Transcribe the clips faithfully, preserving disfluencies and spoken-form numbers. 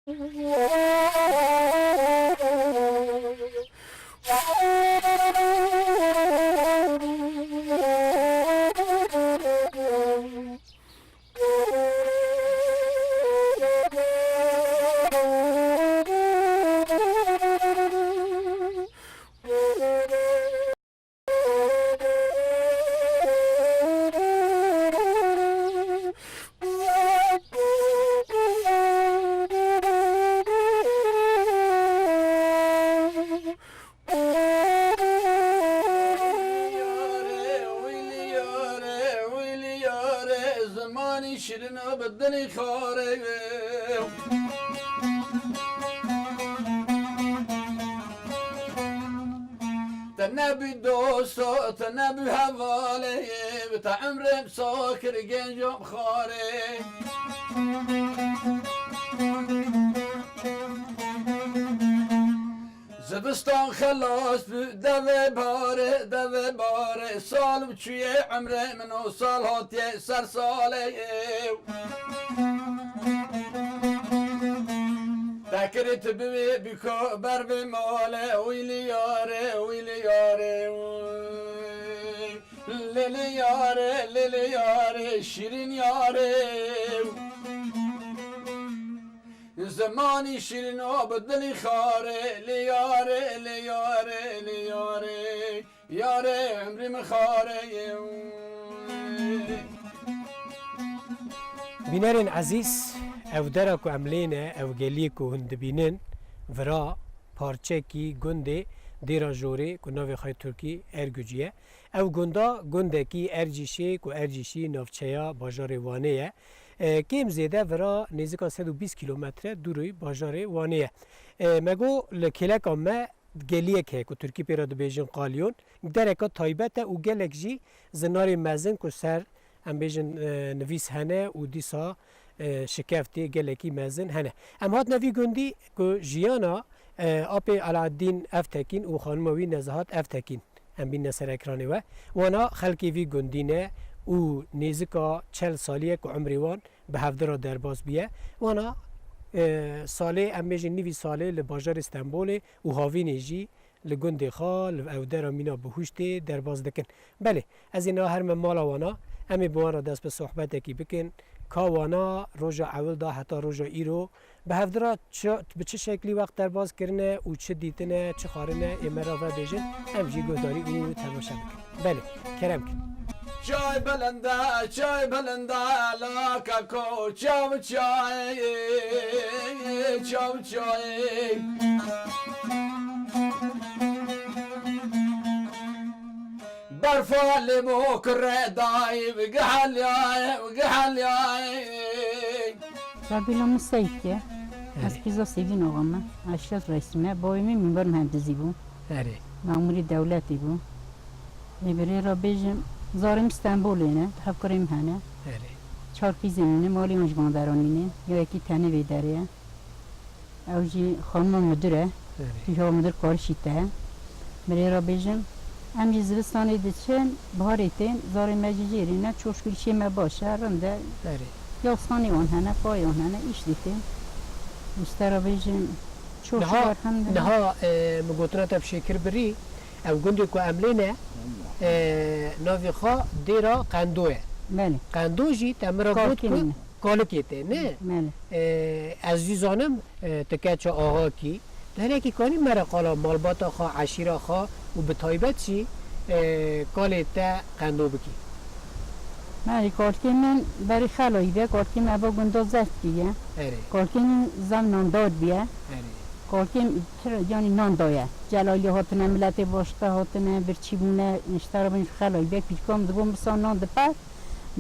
Yare, wîlî yare, wîlî yare, zimanî şirin û bi dilî xare. Te nebû dosto, te nebû hevalê, bi te emrê bi sakir genco bi xarê. Zivistan xelas bû, devê barê, devê barê, sal bi çûyê emrê min û sal hatiye ser salê. Tekirî tu bivî biko ber vê male, wîlî yare, wîlî yare, lêlê yare, lêlê yare, şîrîn yare. Zimanî şîrîn o bi dilî xare, lê yare, lê yare, lê yare. Yarê emrî min xareyê. Bînerên ezîz, ev dera ku em lê ne, ev geliyê ku hûn dibînin, vira parçekî gundê Dêra Jorê ku navê xwe tirkî Ergücü ye. Ev gunda gundekî Ercîşê ku Ercîşî navçeya bajarê Wanê ye. E, kêm zêde vira nêzika sed û bîst kîlometre dûrî bajarê Wanê ye. E, me got li kêleka me geliyek heye ku tirkî pê re dibêjin qalyon. Dereka taybet e û gelek jî zinarê mezin ku ser, em bêjin, e, nivîs hene û dîsa, e, şikeftê gelekî mezin hene. Em hatine vî gundî ku jiyana, e, apê Alaaddin Evtekîn û xanima wî Nezahat Evtekîn. Em bîne ser ekranê we. Wana xelkê vî gundî ne û nêzika çel salî ye ku emrê wan bi hevdira derbas bûye. Wana, e, salê, em bêjin nîvî salê li bajarê Stenbolê û havînê jî li gundê xwe, li ew dera mîna bihuştê derbas dikin. Belê, ez ê niha herime mala wana, em ê bi wan re dest bi sohbetekî bikin. Ka wana roja ewil da heta roja îro bi hevdira çi, bi çi şeklî wext derbas kirine û çi dîtine, çi xwarine, ê me re vebêjin, em jî guhdarî û temaşe bikin. Belê, kerem kin. Çay belinde, çay belinde, la keko, çav çay, çav çay. Berfa lê bo kire dayî, gihelyayê, gihelyayê. Rabîla min Seyîd ye. Ez Erê. Pîza Sêvîn oxa me. Eşref Reîsî me. Bavê min mîmar muhendisî bû. Erê. Memûrî dewletî bû. Lê bi rê re bêjim, zarê min Stenbolê ne, hevkurê min hene. Erê. Çar pîzên min ne, malê wan ji van deranî ne. Ya yekî tenê vê derê ye. Ew jî xanima mudir e. Erê. Tûja mudir karişî te. Bi rê re bêjim, em jî zivistanê diçin, biharê tên, zarê me jî jêrî ne, çoşgirîşê me baş e, rind e. Erê. Yasxanê wan hene, payê wan hene, îş dîtin. Ji te re bêjim, çoş Niha, û berhem de ne. Niha, e, min gotina te bi şêkir birî, ew gundê ku em lê ne, e, navê xwe Dêra Qendo ye. Belê. Qendo jî te min re got Kalkê ku min e. Kalikê te, ne? Belê. E, ez jî zanim, e, tu keça axakî. Tu hinekî kanî me re qala malbata xwe, eşîra xwe û bi taybet jî, e, kalê te Qendo bikî. Belê, kalkê min berî xelayî be, kalkê min eva gunda zeft bûye. Erê. Kalkê min zam nandar bûye. Erê. Kalkê min pir, yanî nan daye. Celaliya hatine, miletê başqa hatine, birçî bûne, ji te re bin xelayî be, kûçika min dibû misa nan dipe.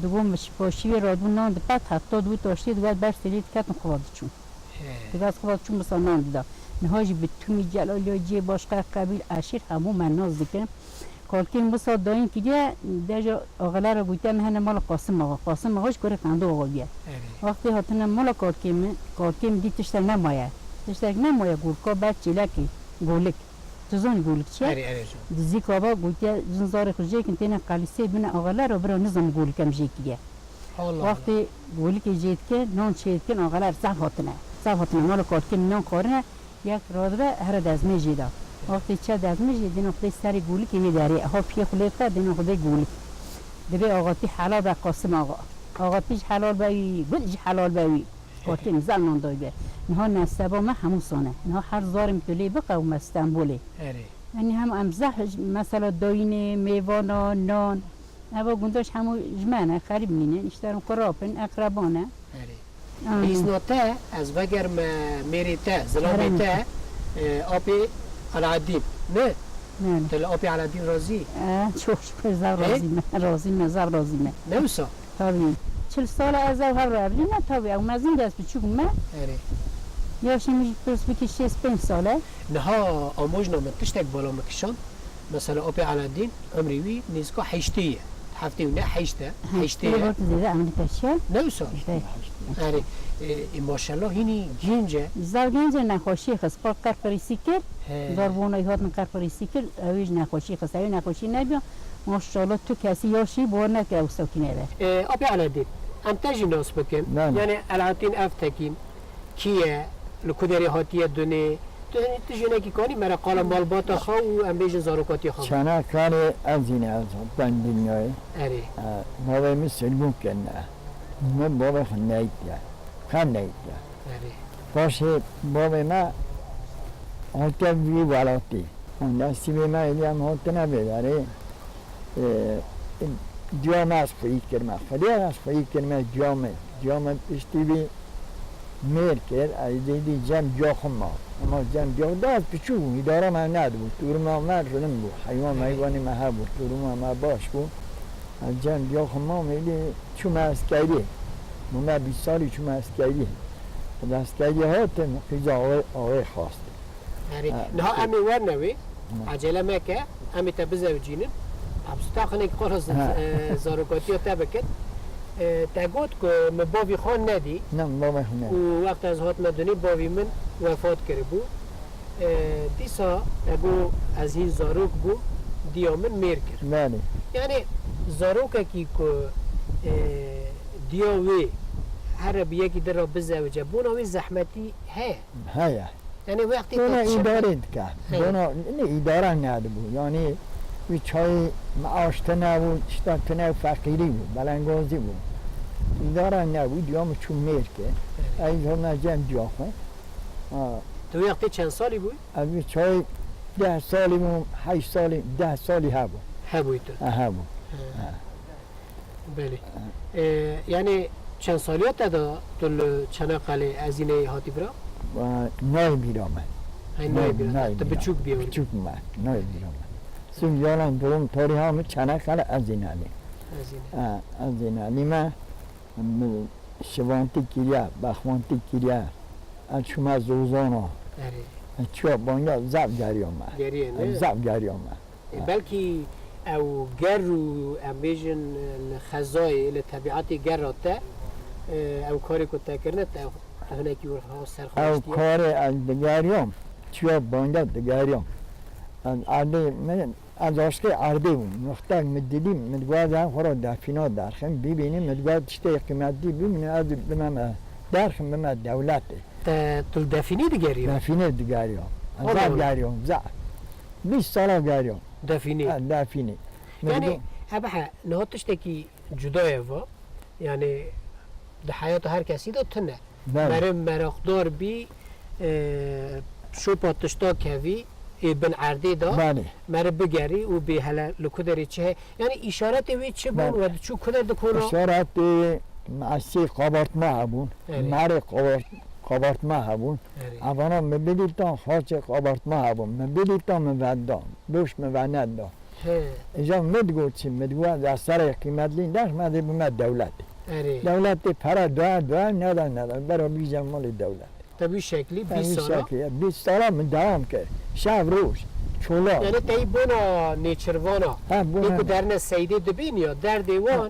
Dibû min ji paşî wê radibû nan dipe, heta dibû taştê digot ber sêrê diketin xwe diçûn. He. Digot xwe diçûn misa nan dida. Niha jî bi tûmî celaliya cihê başqa qebîl eşîr hemû me nas dikin. Kalkên misa dayîn kiriye, deja axilera gotiye min hene mala Qasim Axa. Qasim Axa ji kurê Qendo Axa bûye. Erê. Wextê hatine mala kalkê min, kalkê min dît tiştek nemaye. Tiştek nemaye, golika ber çêlekê, golik. Tu zanî golik çi ye? Erê, erê, zor. Dizî kava gotiye, jin zarê xwe jêkin têne qelîsê bine axilera bira nizam golik em jê kiriye. Allah Allah. Wextê golikê jê dikin, nan çê dikin, axeler zaf hatine. Sax hatine mala karkê min nan xwarine, yek radibe here dezmêjê de. Wextê çe dezmêjê dîno xwedê serê gûlikê wê derê. Eha piyê xwe lê bike dîno xwedê gûlik. Dibê axatî helal be Qasim axa. Axatî jî helal be wî, gul jî helal be wî. Karkê min zel nan daybe. Niha neseba me hemû sane. Niha her zarê min tu lê biqewime Stenbolê. Erê. Yanî hem em zehf, mesela dayînê, mêvana, nan. Eva gunda ji hemû ji me ne, xerîb nînin, îşte kurap in, eqreba ne. Erê. Anî. Îzna te, ez vegerime mêrê te, zilamê Kerem. Te, e, apê Alaaddin, ne? Ne, ne. Te li apê Alaaddin razî? E, çok şükür, zaf He? Razî me, razî me, zaf razî me. Ne wisa? Tabii. Çil sala ez ew hev re evlî me, tabii, ew mezin de ez piçûk me. Erê. Yaşê min jî pirs bikî şêst pênc sal e. Niha amojna min tiştek bala min kişand. Mesela Apê Eladîn, emrê wî nêzika heştê ye. Heftê û ne heşt e. Heştê ye. Lê zêde emrê te çi ye? Ne wisa? Heştê. Erê, e, e, maşallah hînî gênc e. Zaf gênc e, nexweşî xist. Pat qerpirîsî kir. He. Darbûna wî hat min qerpirîsî kir. Ew ê ji nexweşî xist. Ew ê nexweşî nebiya. Maşallah tu kesî yaşî bor neke ew sewkînê be. E, Apê Eladîn, em te jî nas bikin. Belê. Yani Eladîn ev tekîn. Kî ye? Li ku derê hatiye dunê? Tu, tu jinekî kanî mere qala malbata xwe û em bêjin zarokatiya xwe. Çanakkale ez yine ez ben dinyayê. Erê. E, bavê min sirgûn kirine. Min bavê xwe neytiye. Xem neytiye. Erê. Paşê bavê me hatiye vî welatî. Nesîbê me êdî em hatine vê derê. E, diya me ez xweyî kirime. Xwedê ez xweyî kirime diya me. Diya me piştî vî mêr kir, ez dê dî cem diya xwe ma. Ema cem diya xwe da ez piçûk bûm, îdara me nedibû. Tûrima me rind bû, heywan meywanê me hebû, tûrima me baş bû. Ez cem diya xwe mam, êdî çûme eskeriyê. Bûme bîst salî çûme eskeriyê. Ez eskeriyê hatim, qîza awê, awê xwast. Erê, ha, niha peki. Em ê werne wê, ha, acele meke, em ê te bizewicînin. Hepsî te xinekî qala z-, ha, e, zarokatiya te bikin. E, te got ku min bavî xwe nedî. Ne, min bavê xwe nedî. Û wexta ez hatime dunê bavî min wefat kiribû. E, dîsa te got ez hîn zarok bûm, diya min mêr kir. Belê. Yani zarokekî ku, e, diya wê here bi yekî din re bizewice, bona wê zehmetî heye. Heye. Yani wextê Bona te çi îdare dike. He. Bona, ne îdare nedibû. Yani wî çayê meaş tune bû, tişta tune, feqîrî bû, belengazî bû. Îdare nebû, diya min çû mêr kir. He. Ez hona cem diya xwe. Ha. Tu wextê çend salî bûyî? Ez wî çayê deh salî bûm, heşt salî, deh salî hebû. Hebûyî tu? Ha, hebû. He. Ha. Belê. E, yani çend saliya te de tu li Çanakkale Ezîneyê hatî bira? Wa, nayê bîra me. Hey, nayê bîra. Nayê bîra. Tu biçûk bî ewro. Biçûk me. Nayê bîra me. Sî yalan durum tarîha min Çanakkale Ezînelî. Ezîne. Ha, Ezînelî me, min şivantî kiriye, bexwantî kiriye. Ez çûme Zozana. Erê. Ez çûya banya zaf geriya me. Geriye ne? Ez zaf geriya me. E, belkî ew ger û em bêjin, e, li xezayê, li tebîetê gera te, e, ew karê ku te kirine, te, te hinekî wir ha ser xwe Ew hiştiye. Karê ez digeriyam, çiya banga digeriyam. Ez erdê min, ez aşkê erdê bûm. Wextek min didî, min digot ez xwe ra defîna derxim, bibînim, min digot tiştê qîmetî bî, min ez bimeme derxim, bime dewletê. Te tu li defînê digeriyam? Defînê digeriyam. Ez Allah zaf Allah. Geriyam, zaf. Bîst sala geriyam. Defînê. Ha, defînê. Yani, Mecbûr. Ebehe, niha tiştekî cuda ye va. Yani, di heyata her kesî de tune. Belê. Meriv meraqdar bî, e, şopa tişta kevî, ê bin erdê de, Belê. Meriv bigerî û bê hele li ku derê çi heye. Yani, îşaretê wî çi bûn, Belê. We diçû ku der dikona? Îşaretê meşê kabartma hebûn. Erê. Merê kabart-, kabartma hebûn. Erê. Evana min bidîtan xaçê kabartma hebûn. Min bidîtan min vedan. Doş min veneda. He. Îja min digot çi, min digot ez serê qîmetlî derxim, ez ê bime dewletê. Erê. Dewletê pere doya doya neda neda. Bera bigîje malê dewlet. Te wî şeklî Te bîst wî sala? Şeklî, bîst sala min dewam kir. Şev roj, çola. Yani te yî bona nêçirvana. Ha, bona Ê ku ne- derine seydê dibîn ya, derdê wan Ha.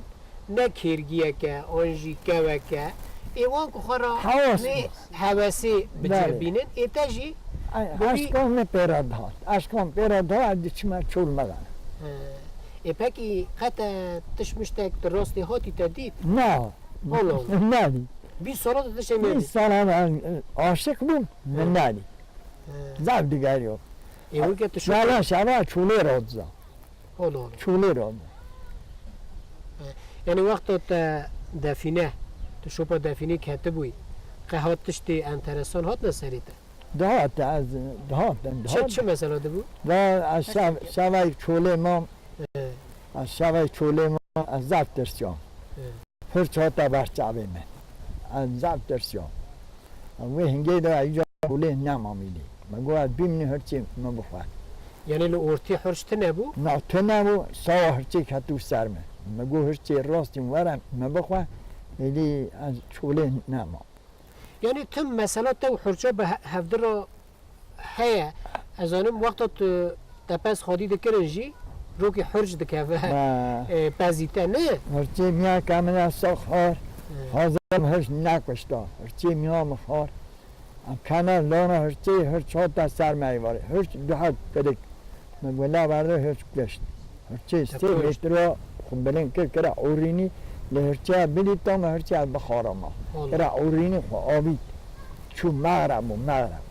Ne kêrgiyek e, an jî kewek e. Ê wan ku xwe ra Hewas nê bû. Hewesê Belê. Bicihbînin, ê te jî Ay, bibî eşkan min pê re dihat. Eşkan pê re dihat, diçime çol mexen. He. Ê pekî qe te tişt miştek di rastê hatî te dît? Na. Allah Allah. Nedî. Bîst sala tu tiştê Bîst nêdî. Sala ben, e, aşiq bûm, Hı. min nedî. Hı. Zaf digeriyo. Ê, weke tu şû- Sala şeva çûlê rodza. Hol hol. Çûlê rodza. Hı. Yani wexta te defîne, tu şopa defînê ketibûyî, qe hat tiştê enteresan hatine serê te? Dihat, ez dihat, em Çi, dihat. Çi mesela dibû? Da ez şev-, şevayek çolê mam, Hı. ez şevayek çolê mam, ez zaf tirsiyam. Hı. Hirç hate ber çavê min. Ez zaf tirsiyam. Wê hingê de ez îcar çolê nemamî lê. Me got ez bimînim hirçê min bixwe. Yani li ortê hirç tune bû? Na, tune bû. Sawa hirçê ketibû ser min. Me got hirçê rastî were min bixwe. Êdî ez çolê nemam. Yani tim mesela te û hirça bi he-, hevdi re heye. Ez zanim wexta tu tepez xwedî dikirin jî rokî hirç dikeve, Ha. e, pezî te, ne? Hirçê miyaka min e sax har. Hı. Hazir hirç nekuşta. Hirçê miya min har. Em kene lana hirçê, hirç hate ser me êvarê. Hirç duhet pirik. Min wela berde hirç kuşt. Hirçê Te sê kuşt. Metre xwe bilind kir, kira orînî, li hirçeya bidîta min hirçeya bixarama. Wala. Kira orînî xwe avît. Çû mexreb bû, mexreb.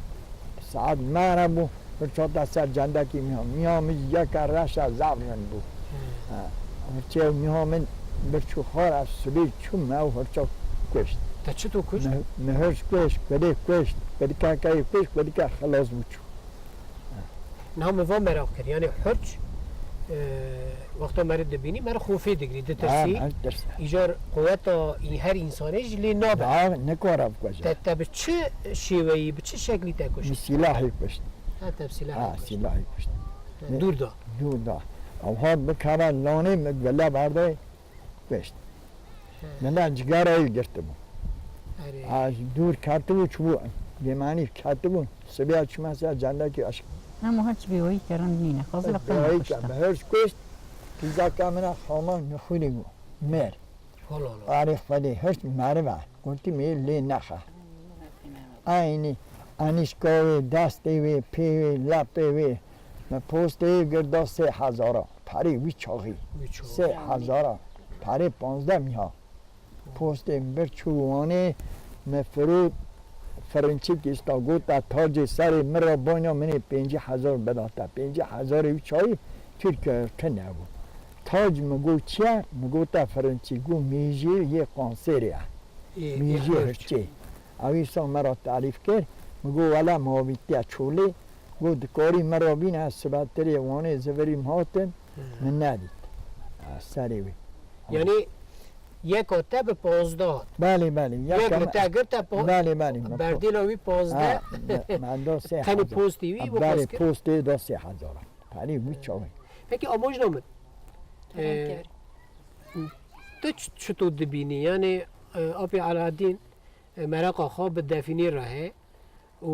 Saet mexreb bû, hirç hate ser cendekî miya. Miya min yeka reşa zaf rind bû. Hmm. Ha, hirçeya miya min bir çû xara sibê çû me û hirça kuşt. Te çi tu kuşt? Me, me hirç kuşt, kudê kuşt, kudika kayê kuşt, kudika xelas bû çû. Niha min va meraq kir, yani hirç, e, wexta meri dibînî, meri xofê digirî, ditirsî. Ha, her tirse. Îcar quweta î-, her însanê jî lê nabe. Ha, nikare bikuje. Te, te bi çi şêweyî, bi çi şeklî te kuşt? Bi silahê kuşt. Ha, te bi silahê Ha, kuşt. Silahê kuşt. Ha, dûr da. Dûr da. Ew hat bikeve lanê min gule berdayê. Kuşt. He. Mele cigara wî girtibû. Erê. A ji dûr ketibû, çûbû, lêmanî ketibû, sibiya çûme ser cendekî aşk. Hema hiç bêwayî kirin nîne, xwezila xwe Bêwayî kuşta. Ke, bi hirç kuşt, tîzaka min a xama nixwînî bû, mêr. Hol hol hol. Arê Xwedê hirç meriv e, gotî me lê nexe. Eynî enîşka wê, destê wê, pê wê, lepê wê, me postê wê girda sê hezara. Perê wî çaxî. Wî çaxî. Sê hezara. Perê panzdeh miha. Postê min bir çû Wanê, me firot, firinçik îsta gota tacê serê min re banya min ê pêncî hezar bidate. Pêncî hezarê wî çaxî Tirkiye tune bû. Tac min got çi ye? Min gota firinçik. Got mîjê yê kanserê ye. Ê, ê, Mîjê hirç. Hirçê. Ew îsa me re tarîf kir. Min got wele mavîtiye çolê. Got dikarî min re bîne, ez sibetirê Wanê zivirîm hatim, Hı. min nedît. Ha, serê wê. Yani yeka te bi panzdeh hat. Belê, belê. Yek li te gir te pa-, Belê, belê, me pa- berdêla wî panzdeh. Ha, me, me da sê hezar. Tenê postê wî Ha, bu belê, kos kir. Postê da sê hezar. Perê wî çaxî. Peki amojna min. Kerem, Ee, kerem. Tu ç-, çito dibînî? Yani, e, Apê Alaaddin, e, meraqa xwe bi defînê re heye. Û,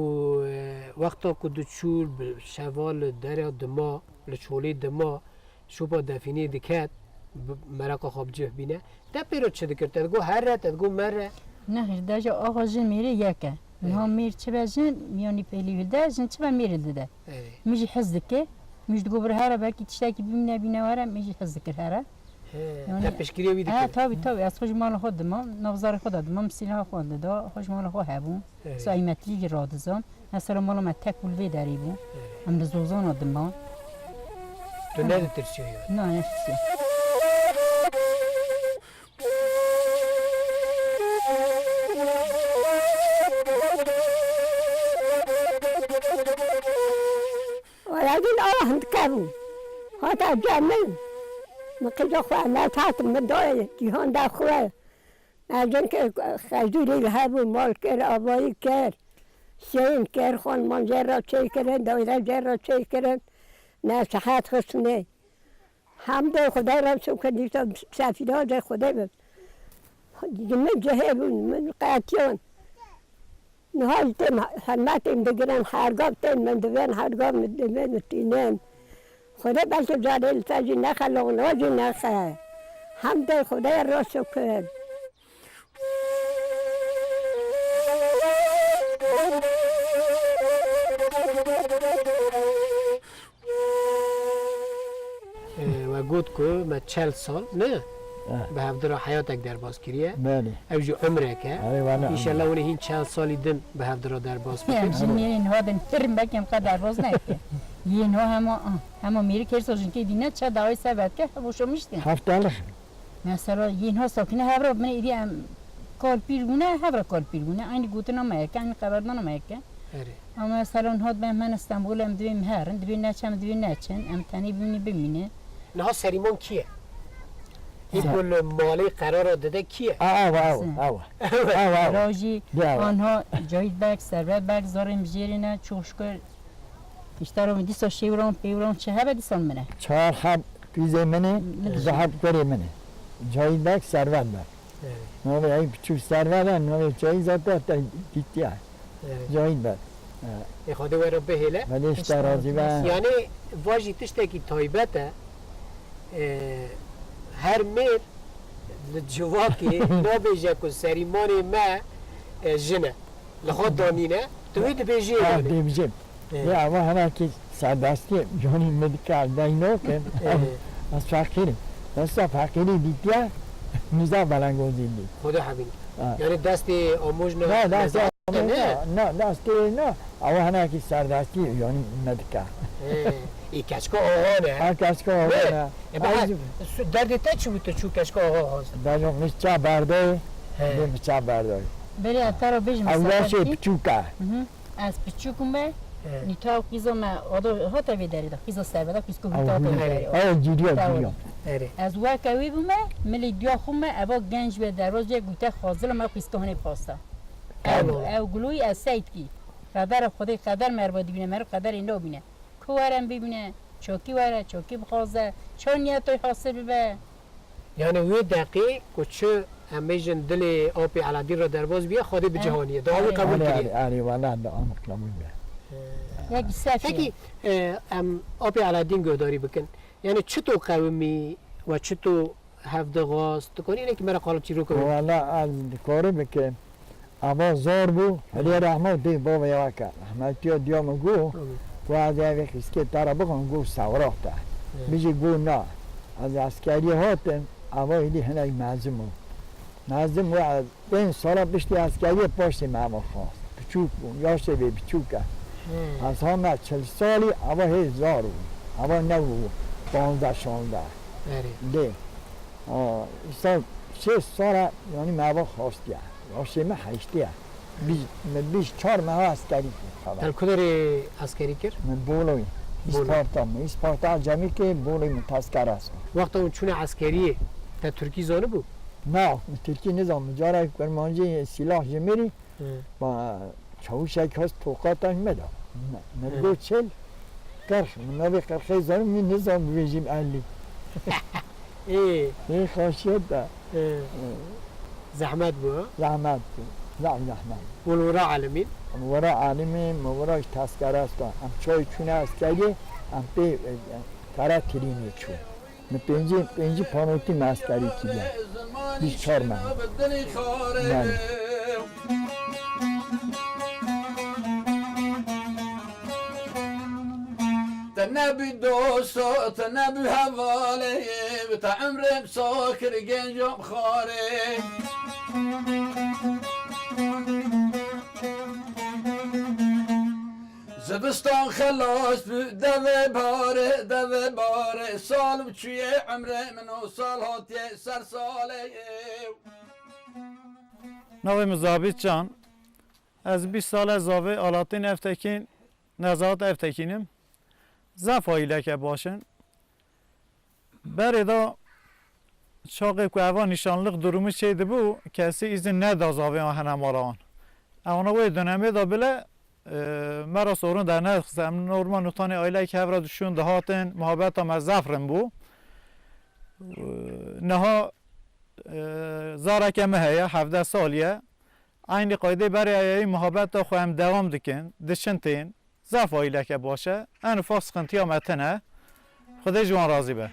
e, wexta ku diçû bi şeva li dera dima, li çolê dima, şopa defînê diket, bi, meraqa xwe bi cih bîne. Te pêro çi dikir? Te digot here, te digot mere. Nexêr, deja axa jin mêrê yek e. Niha Evet. Mêr çi be jin, miyanî pêlî hilde, jin çi be mêrê dide. Evet. Min jî hez dike. Min jî digot bir here, belkî tiştekî bimîne bîne were, min jî hez dikir here. He, Yani, te piştgiriyê wî he, dikir? Tabii, tabii. Ez xwe ji mala xwe dimam, navzarê xwe de dimam, silaha xwe dida, xwe ji mala xwe hebû. Evet. Saymetlî jî radizam. Mesela mala me tek û li vê derê bû. Evet. Em li zozana dimam. Tu Em neditirsiyo yani? Na, netirsiyam. Wala din awa hindike bû. Hata cem min. Min qîza xwe emet hatim, min dayê cîhan da xwe. Mecin kir, xezdûrî hebû, mal kir, avayî kir. Sêyîn kir, xanman jê re çê kirin, dewre jê re çê kirin. Nesihet xistinê. Hemdê Xwedê re şukir, dîsa sefîra de Xwedê be. Min cihê bûn, min qetiyan. Niha jî tên hurmetê min digirin, her gav tên min divên, her gav min divên, min tînin. Xwedê belkî carê li te jî nexe, loxna jî nexe. Hemdê Xwedê re şukir. Ee, we got ku me çel sal, ne? Eh. Bi hevdira heyatek derbas kiriye. Belê. Ew jî umrek e. Erê, wele. Înşallah wele hîn çend salî din bi hevdira derbas bikin. Em jî mêrên niha din pir in, belkî em qe derbas neke. Yê niha hema, ah, hema mêrik her sal jinkê dîne çe dawayê ser vedike, heboşa miştin. Heftelik. Mesela yê niha sakine hevra bine, êdî em kal pîr bûne, hevra kal pîr bûne. Eynî gotina me yeke, eynî qeberdana me yeke. Erê. Ama mesela niha dibe em hene Stenbolê, em divê em herin, divê neçe, em divê neçin, em tenê bimîne, bimîne. Niha Serîman kî ye? Hîn ku li malê qerara dide kî ye? A, ew, ew, Sen. ew. Ew, ew. Rajî, Ya, ew. anha Cahit Beg, Servet Beg, zarê min jêrê ne, çok şükür. Îşte ro min dîsa şêwran, pêwran çi hebe dîsa min e. Çar heb qîzê min e, Min du heb kurê min e. Cahit Beg, Servet Beg. Evet. Navê ey piçûk Servet e, navê çeyî zaten te dîtiye. Evet. Cahit Beg. Evet. Ê Xwedê we re bihêle. Xwedê ji te razî be. Yani vajî tiştekî taybet e. Ee, her mêr li civakê nabêje ku Serîmanê me, e, jin e. Li xwe danîne, tu wê dibêjî Ha, yani. dibêjim. Ê. Ya, ama hinekî serdestî canî min dike, ez deng nakim. Ê. Ez feqîr im. Desta feqîrî dîtiye, nizam belengozî dî. Xwedê hebîn. Ha. Yani destê amojna Ne, destê nezaret ne, ne, destê ne. Ama hinekî serdestî canî min dike. Ê, ê keçka axa ne. Ha, keçka axa Ne. ne. E, be, Ez ha, su-, derdê te çi bû tu çû keçka axa xwest? Bejom, min çav berdayê, He. dê min çav berdayê. Belê, ez te re bêjim, Ew mesela yaşê kî? piçûk e. Mhm. Ez piçûk me, He. nîta qîza me, oda hate vê derê de, qîza serveda, qîzko Ew hîta hate vê hûn. derê. Ew cîriya, Tamam. cîriya. Erê. Ez weke wî bûme, milî diya xwe me, eva genc ve dervaz cê gute xazile me qîzko hene pasta. Ew, Tamam. ew guloyî ez seyd kî. Qedera Xwedê qeder merva dibîne, merv qederê nabîne. Ku were em bibîne, çokî were, çokî bixwaze, çawa niyetoy hasil bibe. Yani wê deqê ku çi em bêjin dilê Apê Eladîn re derbas biye, Xwedê bi Em, cihaniye. Dawî erê. qebûl Erê, kiriye. erê, erê, wala dawî qebûl biye. Yek sefî. Pekî, e, em Apê Eladîn guhdarî bikin. Yani çito qewimî we çito hevdixwast? Tu karî hinekî me re qala çîroka wî? Wala ez dikarî bikim. Ava zor bû, Xwedê rehmet bê bavê weke. Rehmetiya diya min got, Amin. ku ez ê evê xîskê te re bixwim, got sewra te. Evet. Bijî got na. Ez eskeriyê hatim, ava êdî hinek mezin bû. Mezin bû, ez pênc sala piştî eskeriyê paştî me ava xwest. Piçûk bû, yaşê vê piçûk e. Hmm. Ez hame çil salî, ava hê zar bû. Ava ne bû, panzdeh şanzdeh. Erê. Lê. Aa, îsal şêst sal e, yanî me ava xwestiye. Yaşê me heştê ye. Bîst, me bîst çar meha eskerî kir. Te li ku derê eskerî kir? Me Boloyê. Bolo. Îsparta me. Îsparta Cemîkê, Boloyê me tezkere eskerî. Wexta hûn çûne eskeriyê, te tirkî zanibû? Na, me tirkî nizan. Me carek kurmancî sîlah ji min rî Hı. Ma çawişek hest toqata me da. Me, me Hı. got çel, qirx, min navê qirxê zanim, min nizam bibêjim elî. Ê. Ê xaşiyet da. Ê. Ê. Zehmet bû, ha? Zehmet bû. Zaf zehmet. Bûn wira alimîn? Wira alimî, min wira ji tezkere esta. Em çay çûne eskeriyê, em pê, e, e, kara tirînê çû. Min pêncî, pêncî panotî me eskerî kiriye. Bîst çar me. Belê. Te nebî dosto, te nebî hevalê, te emrê bi sakir genca bi xarê. Zivistan xelas bû, devê barê, devê barê, sal biçûyê emrê min û sal hatiye ser salê. Navê min Zabît Can. Ez bîst sal e zavê Alatîn Evtekîn, Nezahat Evtekîn im. Zaf aîleke baş in. Berê de çaxê ku eva nîşanlix durumî çêdibû, kesî îzin neda zavê wan hene mala wan. Ewana wê dönemê de bile, e, me re sorun dernedixist. Em normal nûtanê aîleyek hev re dişûn dihatin, muhabeta me zaf rind bû. E, niha, e, zareke me heye, hevdeh salî ye. Eynî qaydê berê heyî muhabeta xwe em dewam dikin, diçin tên. Zaf aîleke baş e. En ufak sıkıntıya me tine. Xwedê ji wan razî be.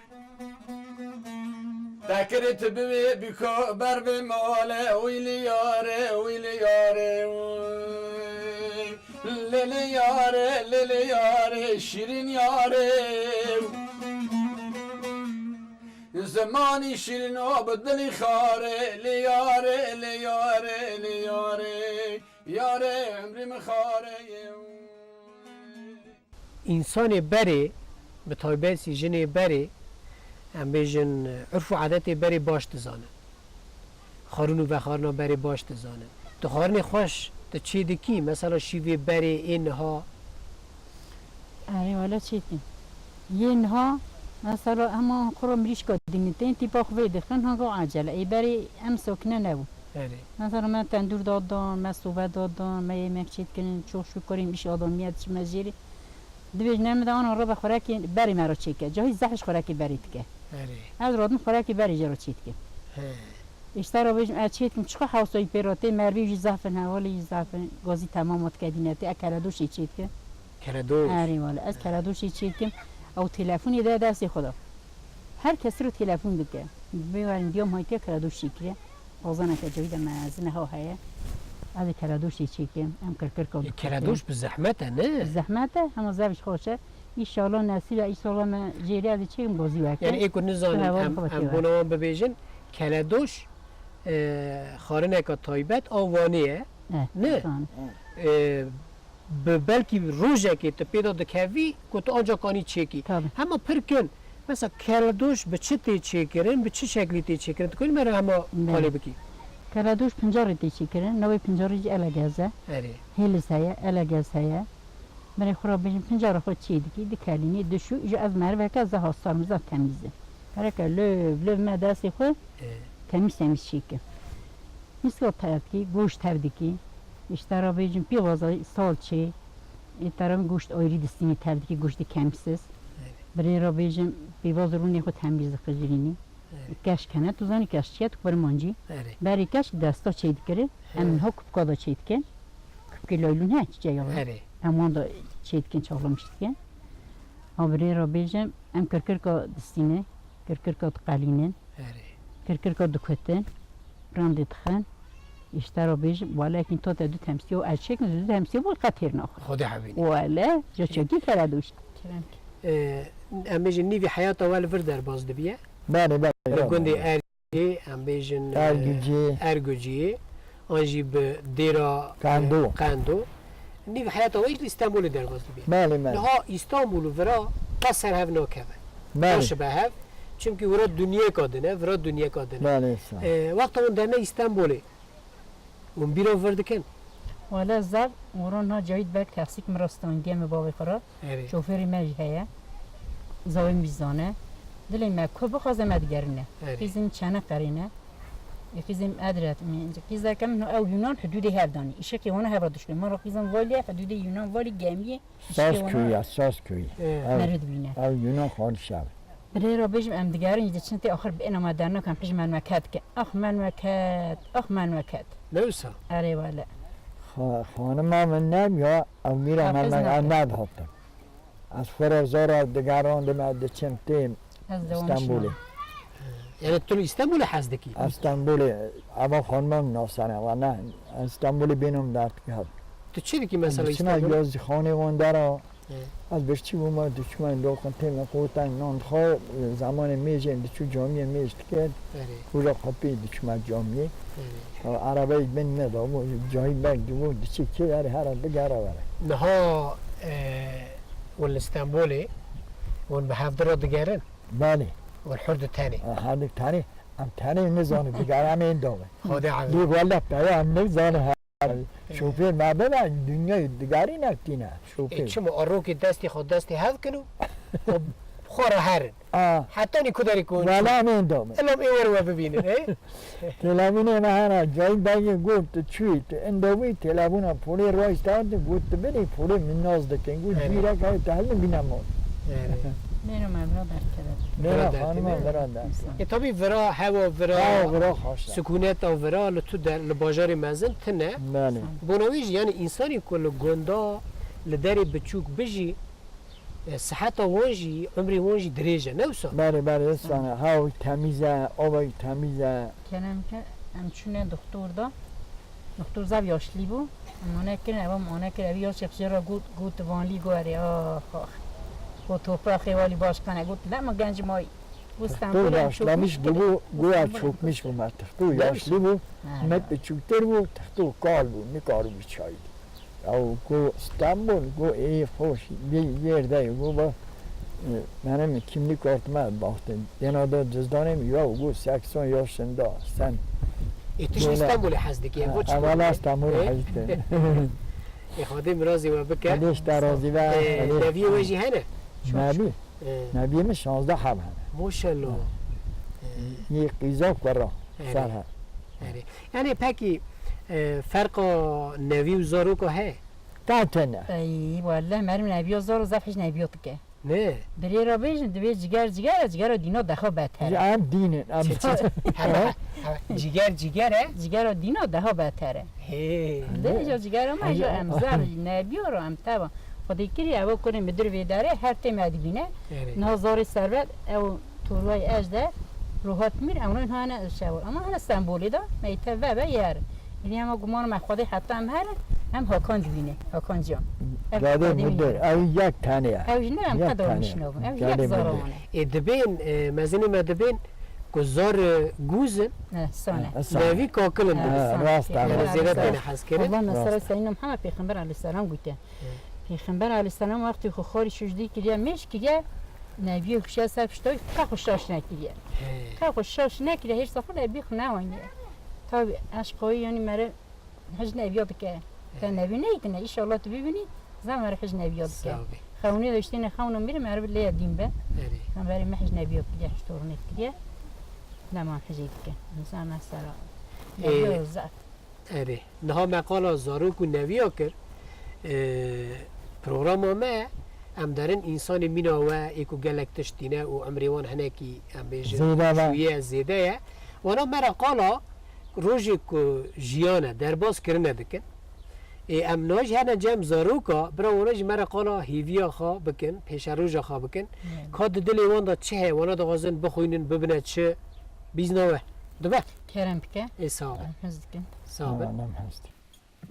Tekirê tu bivê biko ber vê male, wî li yarê, wî li yarê, lê li yarê, lê li yarê, şîrîn yarê. Zimanî şîrîn o bi dilî xarê, lê yarê, lê yarê, lê yarê, yarê emrî min xarê ye. Însanê berê, bi taybetî jinê berê, em bêjin, urf û adetê berê baş dizanin. Xwarin û vexwarina berê baş dizanin. Tu xwarinê xweş tu çê dikî, mesela şîvê berê ê niha? Erê, wele çê dikim. Yê niha, mesela hema xwe re mirîşka dingin tên, tîpa xwe vê dixin, hanga acele. Ê berê em sokine nebû. Erê. Mesela me tendûr dadan, me sobe dadan, me yemek çê dikirin, çok şükür, em îş adamiye diçime jêrê. Dibêjin, em de ana re be xurekê berê me re çêke. Cahî zehf ji xurekê berê dike. Erê. Ez radim xurekê berê jê re çê dikim. He. Îşte re bêjim, ez çê dikim, çiqa hewsayî pê re tê, mervê jî zehf in, hevalê jî zehf in, gazî temam dike dîne tê, ez keledoşê çê dikim. Keledoş? Erê wele, ez keledoşê çê dikim. Ew telefonê de destê xwe de. Her kesî re telefon dike. Bê werin diyam haytiye keledoş çêkiriye. Bazaneke cewî de mezin ha heye. Ez ê keledoşê çêkim. Em kirkirka Ê, dikevin. Keledoş bi zehmet e, ne? Bi zehmet e, hema zevj xweş e. Înşallah nesîb e, înşallah me jêrê ez ê çêkim gazî weke. Yani ê ku nizanin em, em bona wan bibêjin, keledoş, e, xwarineka taybet a Wanê ye. Eh, ne? Zanim. E, bi belkî rojekê tu pê de dikevî ku tu ancak anî çêkî. Tabii. Hema pir kin. Mesela keledoş bi çi tê çêkirin, bi çi şeklî tê çêkirin? Tu kanî me re hema Belê. Qalê bikî. Keledoş pincarê tê çêkirin, navê pincarê jî elegez e. Erê. Hêliz heye, elegez heye. Berê xwe re bêjin pincara xwe çê dikî, dikelînî, dişû, ji ez meriveke zehf hastayim, zehf temîz e. Hereke löv, löv me destê xwe Ê. Temîz temîz çêkim. Miska tev dikî, goşt tev dikî. Îşte re bêjim pêvaza salçê. Ê te re goşt ayrî distînî tev dikî, goştê kemsiz. Evet. Birê re bêjim pêvaz rûnê xwe temîz dixijilînî. Evet. Keş kene, tu zanî keş çi ye, tu xwe mancî. Evet. Berê keş desta çê dikiri. Em Evet. niha kupka da çê dikin. Kupkê laylûn he, çiçe ya. Evet. Em wan da çê dikin, çaxlamiş dikin. Ha birê re bêjim, em kirkirka distîne, kirkirka diqelînin. Erê. Kirkirka dikutin, randê dixin. Îşte re bêjim, wele kin to te du temsîyo, ez çêkim, du temsîyo bû qet hêr naxwe. Xwedê hevînî. Wele, ca çekî kere dûş. Kerem ki. Ee, em bêjin nîvî heyata we li vir derbas dibiye. Belê, belê, Li belê, gundê belê. Ergê, em bêjin, e, Ergiciyê. Ergiciyê. An jî bi dêra, e, Qendo. Qendo. Nîv heyata we jî li Stenbolê derbas dibe. Belê, belê. Niha Îstanbul û vira qas ser hev nakeve. Belê. Naşibe hev. Çimkî wira dinyeka din e, vira dinyeka din e. Belê, sağ ol. E, wexta hûn dene Îstanbolê, hûn bîra vir dikin? Wele zaf, wira niha Cahît Beg Texsîk min re stangiye, min bavê xwe re. Erê. Şofêrê me jî heye. Zawên wî zane. Dilê me ku bixwaze me digerine. Erê. Qîzên Çeneqerê ne. Ê qîzên Edret, qîzeke min ew Yunan hudûdê hev danî. Îşekê wana hev re dişkên. Me re qîzên Valî, hudûdê Yunan Valî gemiyê. Saz köyü ya, Saz köyü. Ee. Ev, Meriv dibîne. Ev Yunan xanişa. Birê re bêjim em digerin, diçin tê axir bi êna me dernakin, pij memleket ke. Ax memleket, ax memleket. Ne wisa? Erê wele. Xa-, xanima min nebûya, ew mîra Hafız memleket nerede? Nedihatin. Ez xwe re zora digerandim, ez diçim têm Ez de wan Stenbolê. Şima. Yani tu li Stenbolê hez dikî? Ez Stenbolê, eva xanima min nasene, wa ne, ez Stenbolê bênim derdikevim. Tu çi dikî mesela Diçime Stenbolê? Yazîxanê wan dera, He. Ez birçî bûme, diçime doxin tême qoten nan xwe, zemanê mêjên diçû camiyê mêj dikir. Erê. Kuja xwe pê diçime camiyê. Erê. Erebeyê bin me da bû, Cahît Beg dibû, diçî kê erê here digere were. Niha, e, hûn li Stenbolê, hûn bi hevdi re digerin? Belê. Hûn hûr di tenê? E, her di tenê. Em tenê nizanin, digere em ên dawin. Xwedê Lê wele peya em nizanin. Şofêr me bibe, dinyayê digarî ne tîne. Şofêr. Ê, çima? A rokê destê xwe destê hev kin û xwe, xwe re herin. A. Hetanî ku derê ku Wela min dame. Elam ê wer we bibînin, ê? Televînê me hene, Cahît Begê got, tu çûyî, tu inda wî, televîna polê rayî stewardê, got, tu binî, polê min nas dikin. Got, Evet. Bîrek ew te hel nibîne mal. Evet. Nêna me bira derkeve. Nêna Bira derkeve. Xanima bira derkeve. E, tabî vira, hewa vira, Hewa vira xweş e. Sikûneta vira li tu der, li bajarê mezin tune. Belê. Bona wî jî, yani, însanî ku li gunda, li derê biçûk bijî, e, siheta wan jî, umrê wan jî dirêj e, ne wisa? Belê, belê, wisa ne. Hewa wî temîz e, ava wî temîz e. Kerem ke, em çûne doktor da. Doktor zaf yaşlî bû. Em mane kirin, eva mane kir, evî yaşê xwe jê re got, got, vanlî, got, erê, ax, ax. Got, topraxê walî baş kane. Got, lema genc mayî. Bu Stenbolê başlamış bû, goya çökmüş bû me. Tixto yaşlı bû, me küçüktir bû, tixto kal bû, nikaribû çay. Ya go Stenbol, go ê hoş bir yerde, go ba, e, benim kimlik kartıma baktım. Dena da cüzdanım ya, go seksen yaşında sen. E, tu ji Stenbolê hez dikî, bo çi? Evala Stenbolê hez dikî. E, Xwedê mirazê we bike. Xwedê ji te razî be. E, Xwedê. Neviyê we jî hene? Nebî. E. Nebiyê min şazdeh heb hene. Maşallah. E. Yê qîza kura. Erê. Ser he. Erê. Yani pekî, e, ferqa nevî û zaroka heye? Ta tene. Ey, welle merim nebiyo zor û zaf hiç nebiyo dike. Ne? Birê re bêjin, divê ciger ciger e, cigera dîna deha beter e. Em dîn in, em Çi, çi? Hebe, hebe. Ciger ciger e. Cigera dîna deha beter e. Hê. Lê îja cigera me îja em zar nebiyo re em teva. Xwedê kirî ew kurê midir vê derê her têm me dibîne. Erê. Niha zarê serbet ew torwayê ez de Rohat Mîr, ew hane şewir. Ama hane Stenbolê de meyte ve ve yer. Yanî ama guman me Xwedê heta em here, em Hakan dibîne, Hakan Cihan. Ev Cadê Xwedê midir, bîne. Ew yek tane ye. Ew jî ne em Yek qedar tane ye. Nişnabin. Ew Cadê yek zara midir. Wan e. Ê, dibên, e, mezinê me dibên ku zar, e, gûz in, Eh, sane. Eh, sane. Nevî kakil in dibên. Eh, sane. Rast e. Hema zêde têne hezkirin. Allah Rast e. Mesela Seyyidina Muhammed Pêxember aleyhisselam gote. Eh. Pêxember aleyhisselam wextê xwe xarî şûjdî kiriye, mêş kiriye, neviyê kuşiya ser pişta wî, qe xwe şaş nekiriye. He. Qe xwe şaş nekiriye, hêj safir neviyê xwe newaniye. Tabi eşqa wî yanî mere Hej neviya dike. Te nevî neytine, înşallah tu bibînî, zan were hej neviya dike. Sağ ol. Xewnê de îşte ne xewna mîrim, erbi lê dîn be. Erê. Zan were me hej neviya dike, hej torunê dike. Leman hejê dike. Însan mesela. Ee, Neviya zaf. Erê. Niha me qala zarok û neviya kir. Ee, programa me, em derin însanê mîna we, ê ku gelek tişt tîne û emrê wan hinekî, em bêjin, Zêde be. Şûye, zêde ye. Wana me re qala rojê ku jiyane, derbas kirine dikin. Ê, em niha jî hene cem zaroka, bira wana jî me re qala hêviya xwe bikin, pêşeroja xwe bikin. Hmm. Ka di dilê wan de çi heye, wana dixwazin bixwînin, bibine çi, bîzna we. Dibe? Kerem bike. Ê, sağ ol. Em hez dikin. Sağ ol. Tamam, em hez dikin.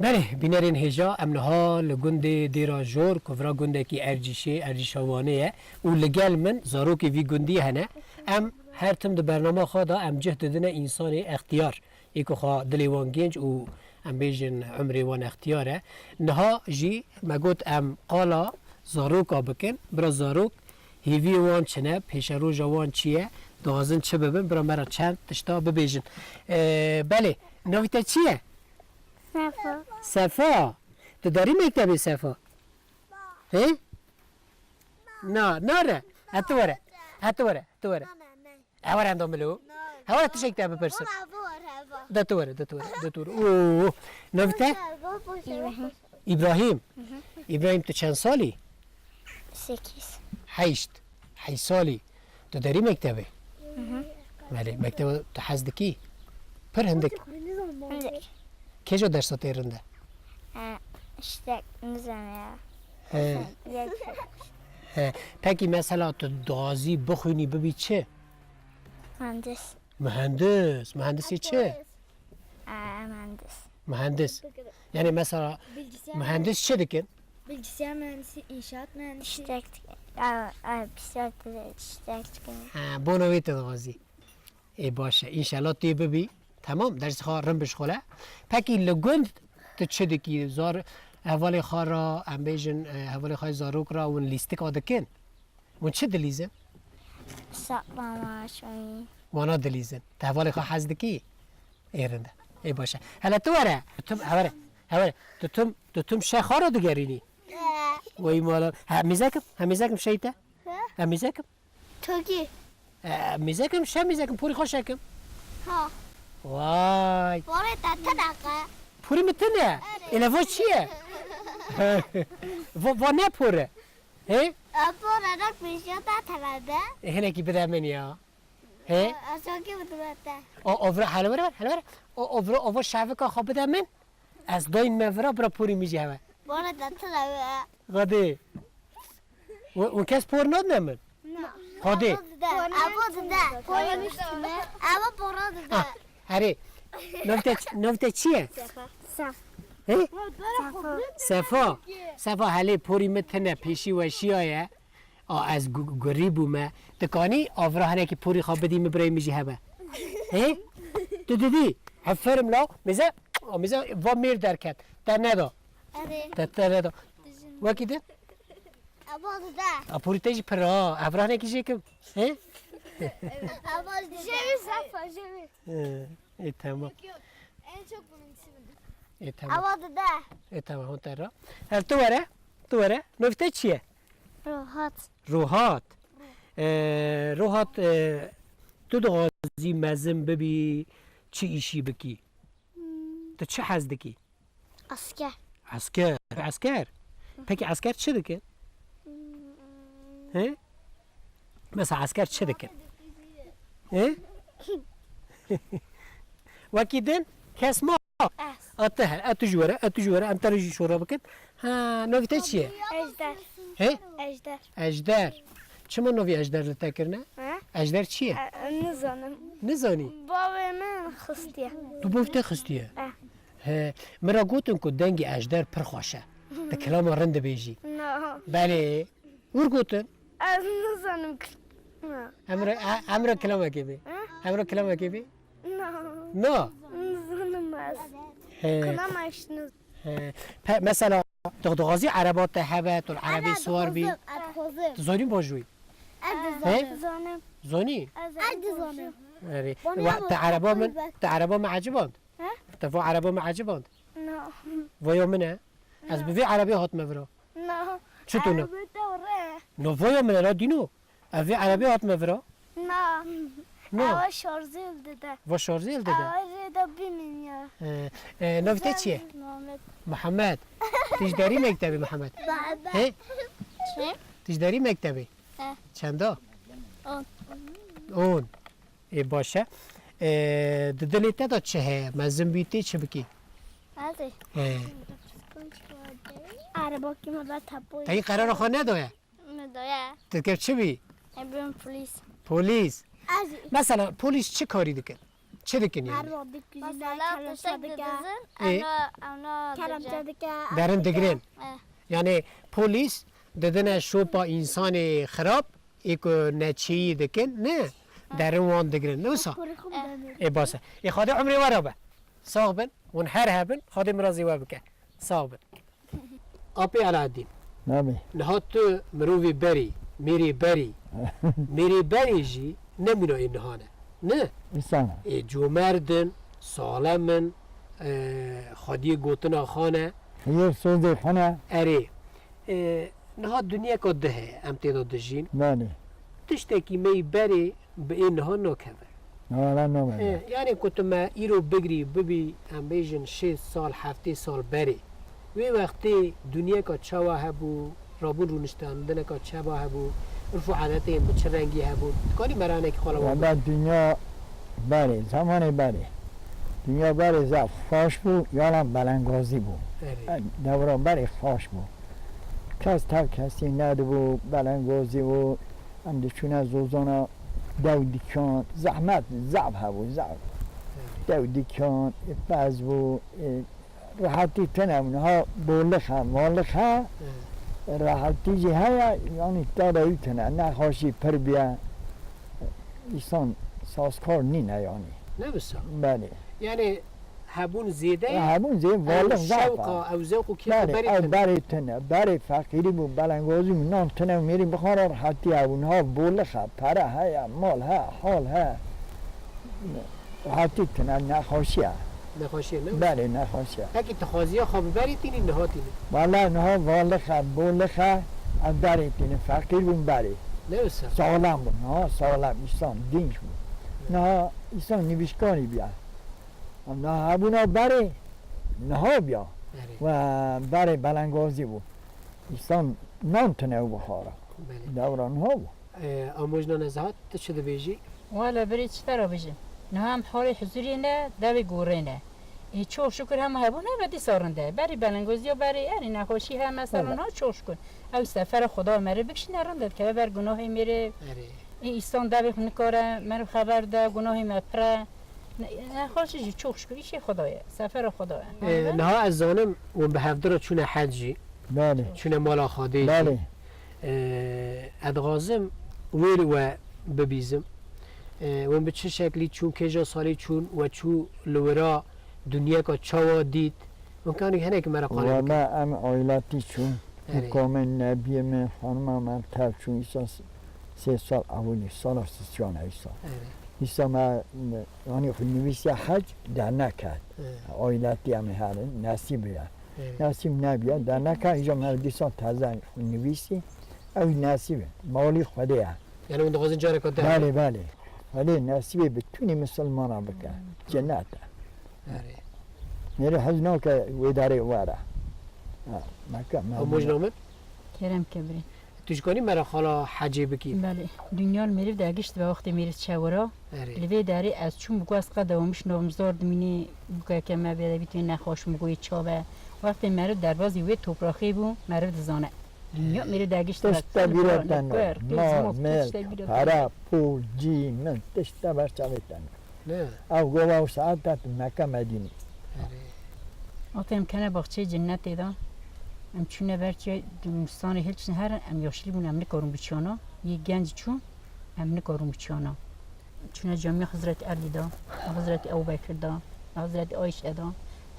Belê, bînerên hêja, em niha li gundê Dêra Jor, ku vira gundekî Ercîşê, Ercîşa Wanê ye û li gel min zarokê vî gundî hene. Em her tim di bernama xwe de em cih didine însanê extiyar, ê ku xwe dilê wan gênc û em bêjin umrê wan extiyar e. Niha jî me got em qala zaroka bikin. Bira zarok, hêviyê wan çi ne, pêşeroja wan çi ye, dixwazin çi bibin, bira me re çend tişta bibêjin. Ee, belê, navî te çi ye? Sefa. Sefa. Tu derî mektebê Sefa? He? Na, nare. Ha tu were. Ha tu were. Tu were. Ew were endo milo. Ha were tiştek te bipirsim. De tu were, de tu were, de tu were. Oo. Navî te? İbrahim. İbrahim. Hı hı. İbrahim, tu çend salî? Sekiz. Heşt. Heşt salî. Tu derî mektebê? Hı hı. Belê, mektebe tu hez dikî? Pir hindik. Hindik. Kêja dersa tê rinde? E, işte, nizam ya. He. Yek. He. Pekî mesela tu dixwazî bixwînî bibî çi? Mühendis. Mühendis. Mühendisî çi? Polis. E, mühendis. Mühendis. Yani mesela Bilgisayar mühendis çi dikin? Bilgisayar mühendisi, inşaat mühendisi. Tiştek, a, a, bilgisayar tiştek. Ha, bona wê te dixwazî. Ê baş e. Înşallah tu yê bibî. Temam, dersê xwe rin bişxule. Pekî li gund tu çi dikî? Zar hevalê xwe re, em bêjin, e, hevalê xwe zarok re hûn lîstika dikin? Hûn çi dilîzin? Saklamaç oyun. Wana dilîzin. Tu hevalê xwe hez dikî? Ê rinde. Ê baş e. Hele tu were. Tu tim, hewere. Hewere. Tu tim, tu tim şe xwe re digerînî? Wey mala. Ha, mîzekim. Ha, mîzekim şey te. Ha, mîzekim. Tokî. E, mîzekim, şe mîzekim, porî xwe şekim. Ha. Vay. Porê te tine qe? Porî min tine. Erê. Ele va çi ye? Va, va ne por e? He? E, por e, rak pêşiya te tine de. E, hinekî bide min ya. He? E, ez çakî bidime te. O, o vira, hele were, hele were. O, o vira, o va şevika xwe bide min. Ez dayîn me vira, bira porî min jî heve. Porê te tine be. Xwedê. Û, û kes por nadine min? Na. Xwedê. Evo dide. Evo dide. Evo pora dide. Ah, herê. Nav te, nav te çi ye? Sefa. He? Sefa. Sefa. Sefa, helê porî min tine, pêşî weşiya ye. A, ez gu-, gurî bûme. Dikanî avra hinekî porî xwe bidî min, birayê min jî hebe. Hê? Tu didî? Eferim la. Mêze, a, mêze va mêr derket. Te neda. Erê. Te, te neda. Wekî din? Eva dide. A, porî te jî pir ha. Avra hinekî jê kim. Hê? Eva dide. Jê wî zaf e, jê wî. He, ê, tamam. Yok, yok. En çok bunun ismi. Ê, tamam. Eva dide. Ê, tamam, hon te ra. Her tu were, tu were. Navê te çi ye? Rohat. Rohat. Ee, Rohat, ee, tu dixwazî mezin bibî, çi îşî bikî? Hmm. Tu çi hez dikî? Esker. Esker. Esker. Peki esker çi dikin? Hmm. He? Mesela esker çi dikin? He? Wekî din kes ma. Ez. A te he, a tu ji were, a tu ji were, em te re jî şora bikin. Ha, navê te çi ye? Ejder. He? Ejder. Ejder. Çima navê Ejder li te kirine? He? Ejder çi ye? E, nizanim. Nizanî? Bavê min xistiye. Tu bav te xistiye? E. He, min re gotin ku dengê Ejder pir xweş e. Di kilama rind dibêjî. Na. Belê. Wir gotin? Ez nizanim. Na. Em re, e, em re kilamekê bê. Ha? Em re kilamekê bê? Na. Na. Nizanim ez. He. Kilama hiç niz- He. Pe, mesela, tu dixwazî ereba te hebe, tu li erebê siwar bî. Ez dixwazim. Tu zanî baş wî? Ez dizanim. He? Dizanim. Zanî? Ez dizanim. Erê. Bana Wa, bak, te ereba bak, min, bak. Te ereba min eciband. He? Te va ereba min eciband? Na. Vaya min e. Ez bi vê erebê hatime vira. Na. Çi tu ne? Erebe te re. No, vaya min e, la dîno. Ez vê erebê hatime vira. Na. Na. Ewa şarjê li dide. Va şarjê li dide. Ewa rê de bimîn ya. He. E, navê te çi ye? Muhammed. Muhammed. Tu ji derî mektebê, Muhammed? Baba. He? Çi? Tu ji derî mektebê? He. Çenda? On. On. Ê, baş e. Ê, di dilê te de çi heye? Mezin bî tê çi bikî? Hadi. He. Araba kime be tapoy. Te yî qerara xwe nedaye? Nedaye. Tu dikevî çi bî? Em bibin polîs. Polîs. Ez. Mesela polîs çi karî dikin? Çi dikin yani? Her wextî kuzîne Mesela kerem tiştek çadike. Didizin, Ê. Evna, evna Kerem didizin. Çadike. Derin digirin. Eh. Yani polîs didine şopa insanê xirab, ê ku neçîyî dikin, ne? Derin wan digirin. Ne wisa? Kurixum demir. Ê bas e. Ê Xwedê umrê we re be. Sax bin. Hûn her hebin. Xwedê mirazê we bike. Sax bin. Apê Alaaddin. Nabê. Niha tu mirovê berî, mêrê berî. Mêrê berê jî ne mîna ê niha ne. Ne? Însan e. Ê comerd in, salem in, e, xwediyê gotina xwe ne. Xiyê sozê xwe ne. Erê. E, niha dinyeka di heye, em tê de dijîn. Belê. Tiştekî me yî berê bi ê niha nakeve. Niha re nabê. He, yani ku tu me îro bigirî bibî, em bêjin şêst sal, heftê sal berê. Wê wextê dinyeka çawa hebû, rabûn rûniştandineka çawa hebû, urf û adetên bi çi rengî hebû? Dikanî me re hinekî xwe re wan bigî? Wela dinya berê, zemanê berê. Dinya berê zaf xweş bû, yana belengazî bû. Erê. Dewra berê xweş bû. Kes tev kesî nedibû, belengazî bû. Em diçûne zozana dew dikan, zehmet zaf hebû, zaf. Dew dikan, pez bû, e, rehetî tune bû. Niha bolix e, malix e, rehetî jî heye, yanî tada wî tune, nexweşî pir bûye. Îsan sazkar nîne yanî. Ne wisa? Belê. Yani hebûn zêde ye? Hebûn zêde, ew varlık zaf şewqa, e. Ew zewq û kêf û berê tune. Berê tune, berê feqîrî bû, belengazî bû, nan tune û mêrî bixwara rehetî hebû. Niha bolix e, pere heye, mal he, hal he. Rehetî tune, nexweşî ye. Nexweşî ye, ne? Belê, nexweşî ye. Pekî tu xwaziya xwe bi berê tînî, niha tînî? Wele niha varlık e, bolix e, em berê tînin, feqîr bûn berê. Ne wisa? Saxlem bûn, ha, saxlem, îsan, dinç bûn. Niha îsan nivîşkanî bûye. Em niha hebûna berê, niha bûya. Berê. We berê belengazî bû. Îsan nan tune û bixwara. Belê. Dewra niha bû. E, Amojna Nezahat, tu çi dibêjî? Wele birê çi te re bijîm. Niha em halê huzurê ne, devê gorê ne. E, çok şükür hema hebûn hebe dîsa rind e. Berî belengoziya berî erî nexweşî he mesela niha çok şükür. Ew sefera Xweda me rê bikişîne rind e, dikeve ber gunahê mêrê. Erê. Ê, îstan devê xwe nikare, meriv xeber de, gunahê me pir e. Ne, nexweşî jî çok şükür, îşê Xweda ye, sefera Xweda ye. Ee, niha ez zanim, hûn bi hevdira çûne hec jî. Belê. Çûne mala Xwedê jî. Belê. Ee, ez dixwazim wê li we bibîzim. Ee, hûn bi çi şeklî çûn, kêja salî çûn, we çû li wira dinyeka çawa dît? Hûn kanî hinek me re qala bikin. Wala em aîletî çûn. Erê. Komên nebiyê me, xanima me tev çûn, îsa s-, sê sal ewilî, sala sisiyan e îsa. Erê. Îsa me, me, yanî xwe nivîsiya hec derneket. Erê. Aîletî em ê herin, nesîb bûye. Erê. Nesîb nebûye, derneket, îca me dîsa teze xwe nivîsî. Ew nesîb e, malî Xwedê ye. Yani hûn dixwazin careka din? Belê, belê. Belê, nesîbê bi tunî misilmana bike. Cennet e. Erê. Mêrê hez nake wê derê were. Ha, meke, me Hemû ji namin? Kerem Kebrî. Tu ji kanî me re xala hecê bikî? Belê. Dinya li mêrîv de gişt be wextê mêrîv çewira. Erê. Li vê derê ez çûm, bi ku ez qe dewamiş navim zor dimînê, bûkeke me bê de bît wê nexweş, min got çav e. Wextê meriv derbazî wê topraxê bû, meriv dizane. Dinya mêrîv de gişt be. Tişt te bîra te ne. Mal, mil, pere, pul, cî, min, tişt te ber çavê te ne. Ne. Ew gova û saet te tu Mekke Medînê. Erê. Wextê em kene baxçeyê cennetê de, em çûne ber çê, di Mûsanê hilçin herin, em yaşlî bûn, em nikarin biçiyana. Yê genc çû, em nikarin biçiyana. Çûne camiya Hizretî Elî de, Hizretî Ebu Bekir de, Hizretî Ayşe de.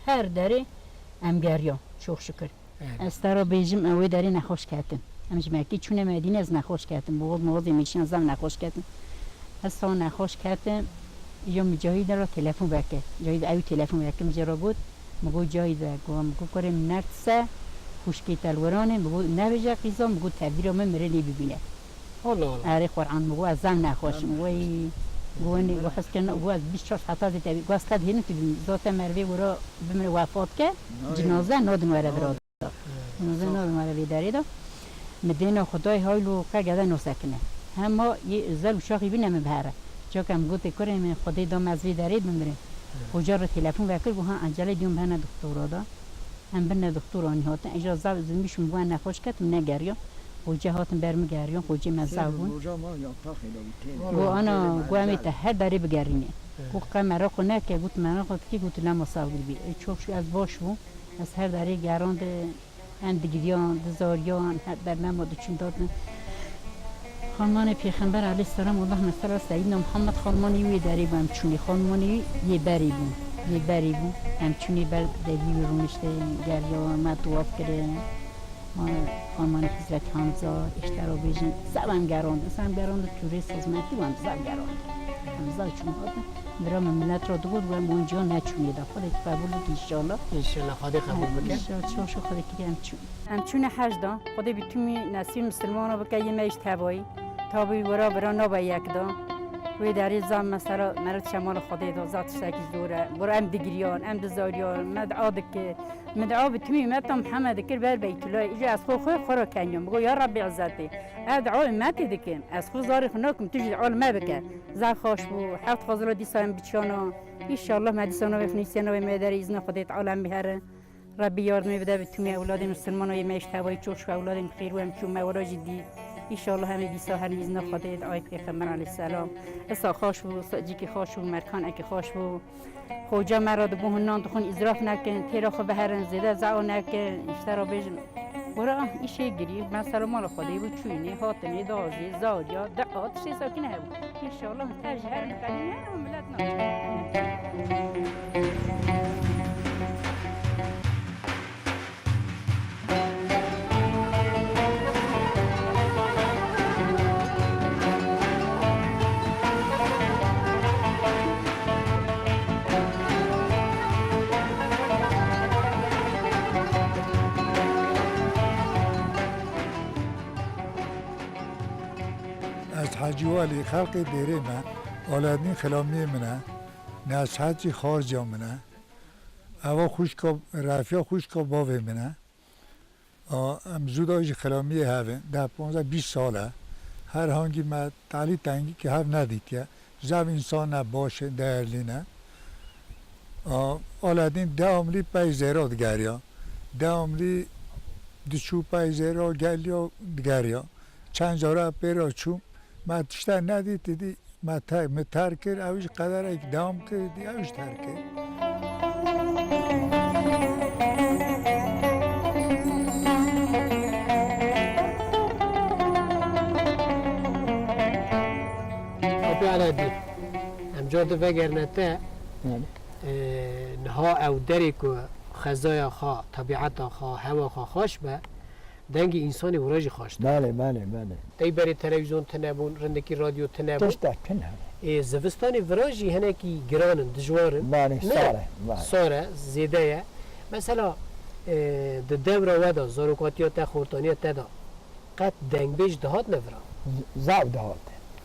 Her derê em geriya, çok şükür. Evet. Ez te re bêjim, em wê derê nexweş ketin. Em ji Mekkî çûne Medîne, ez nexweş ketim. Boğaz moğazê mêşîna zam nexweş ketim. Ez sawa nexweş ketim, îja Micahîd re telefon veke. Cahîd ew telefon veke, min jê re got, min got, Cahîd e, got, min got, kurê min nerd se, xwişkê te li weranê, min got, nebêje qîza, min got, tevdîra min mirinê bibîne. Allah Allah. Erê Qur'an, min got, ez zam nexweşim. Wey, got, hez kir, got, ez bîst çar saeta zêde, got, ez qet hênim tu bimî. Zaten merivê wira bimire wefat ke, cinaze nadin were bira. Cinaze nadin were vê derê de. Mi dêna Xwedayê haylo qe gede nasekine. Hema yê özel uşaxî bîne min bihere. Çaka em gotê kurê min Xwedê da me ez vê derê bimirim. Xoca re telefon vekir, got, ha, encele diyon bihene doktora da. Em birine doktor anî hatin. Îja zaf zilmîş min bû, nexweş ket, min negeriya. Xocê hatin ber min geriyan, xocê me zaf bûn. Roja ma ya taxê da bû tê. Got, ana, got, em ê te her derê bigerînê. Got, qe mereqo neke, got, mereqo dikî, got, lema sawir bî. Ê, çok şükür ez baş bûm. Ez her derê gerand, em digiriyan, dizariyan, her der me ma diçûn datin. Xanmanê Pêxember aleyhisselam, Allahümme salli ala seyyidina Muhammed, xanmanê wê derê bû, em çûnê. Xanmanê yê berê bû, yê berê bû. Em çûnê ber devî wî rûniştê, geriya me, tewaf kirê. Ma xanmanê Hizretî Hamza, îşte ro bêjin, zaf em gerandin, zaf em gerandin, tûrê sazmetî wan zaf gerandin. Em zaf çûn hatin. Bira min milet ra digot, we monca neçûnê de. Xwedê qebûl bike înşallah. Înşallah, Xwedê qebûl bike. Înşallah, çok şükür Xwedê kiriye em çûn. Em çûne hec da. Xwedê bi tümî nesîb misilmana bike, yê me îş tevayî. Tabî wira bira nabe yek da. Wê derê zaf mesela meriv çemala Xwedê da, zaf tiştekî zor e. Bira em digiriyan, em dizariyan, me dua dikir. Min dua bi timî ummeta Mihemed dikir ber Beytullah. Îja ez xwe xwe xwe re keniyam. Bigo ya Rabbî Îzzetê. Ez dua ummetê dikim. Ez xwe zarê xwe nakim, tu jî dua li me bike. Zaf xweş bû. Heft Xwezilo dîsa em biçiyana. Înşallah me dîsa navê xwe nivîsiye navê me derê îzna Xwedê Teala em bihêrin. Rabbî yardimê bide bi timî ewladê misilmana yê me îşte hevayî çok şu ewladê min xêr û em çû me wira jî dî. Înşallah em ê dîsa herin îzna Xwedê, duayê Pêxember aleyhisselam. Isa xweş bû, isa cîkî xweş bû, merkanekî xweş bû. Xoca me re digot, hûn nan dixwin, îsraf nekin, têra xwe biherin, zêde zehwa nekin, îşte re bêjin. Wira îşê girî, mesela mala Xwedê bû, çûyînê, hatinê, dazê, zariya, dua, tiştê sakîne hebû. Înşallah, tev jî herin qenî ne, milet naçe. Ez Hecî Welî, xelkê dêrê me, Aledîn xilamiyê min e, Nez Hecî xarciya min e. Eva xwişka, Refiya xwişka bavê min e. A, em zû da jî xilamiyê hev in. Deh, panzdeh, bîst sal e. Her hangî me talî tengî ki hev nedîtiye. Zaf însan ne baş e, değerli ne. A, Aledîn devamlî pey zêra digeriya. Devamlî diçû pey zêra, geliya, digeriya. Çend cara pê re çû, me tiştek nedît, dî Me te-, min terk kir, ew jî qederek dewam kir, dî ew jî terk kir. Eladî, em car di vegerine te, Belê. e, niha ew derê ku xezaya xwe, tebîeta xwe, hewa xwe xweş be, dengê însanê wira jî xweş dibe. Belê, belê, belê. Tey berê televîzyon tune bûn, rindekî radyo tune bûn. Tiştek tune. Ê, zivistanê vira jî hinekî giran in, dijwar in. Belê, Ne? sar e, belê. Sar e, zêde ye. Mesela, e, di dewra we de, zarokatiya te, xortaniya te de, qet dengbêj dihatine vira? Z-, zaf dihat.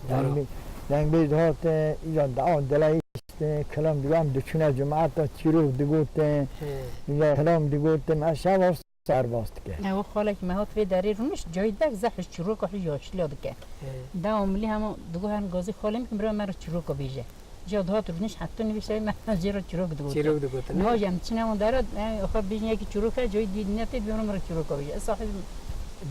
Vara. Dengbê-, dengbêj dihat, îca dua dileyîstin, kilam digan diçûne cemaeta çîrok digotin, He. îca kilam digotin, me şeva serbaz dike. Ew xalek me hat vê derê rûnişt, cayî dek zehf ji çîroka xwe yaşliya dike. He. Dewamlî hema digot her gazî xalê min, bira me re çîroka bêje. Ca dihat rûnişt heta nivîsayê me jê re çîrok digotin. Çîrok digotin. Niha jî em diçine wan dera, e, xwe bêjin yekî çîrok e, cayî dî netê, bira me re çîroka bêje. Ez saxî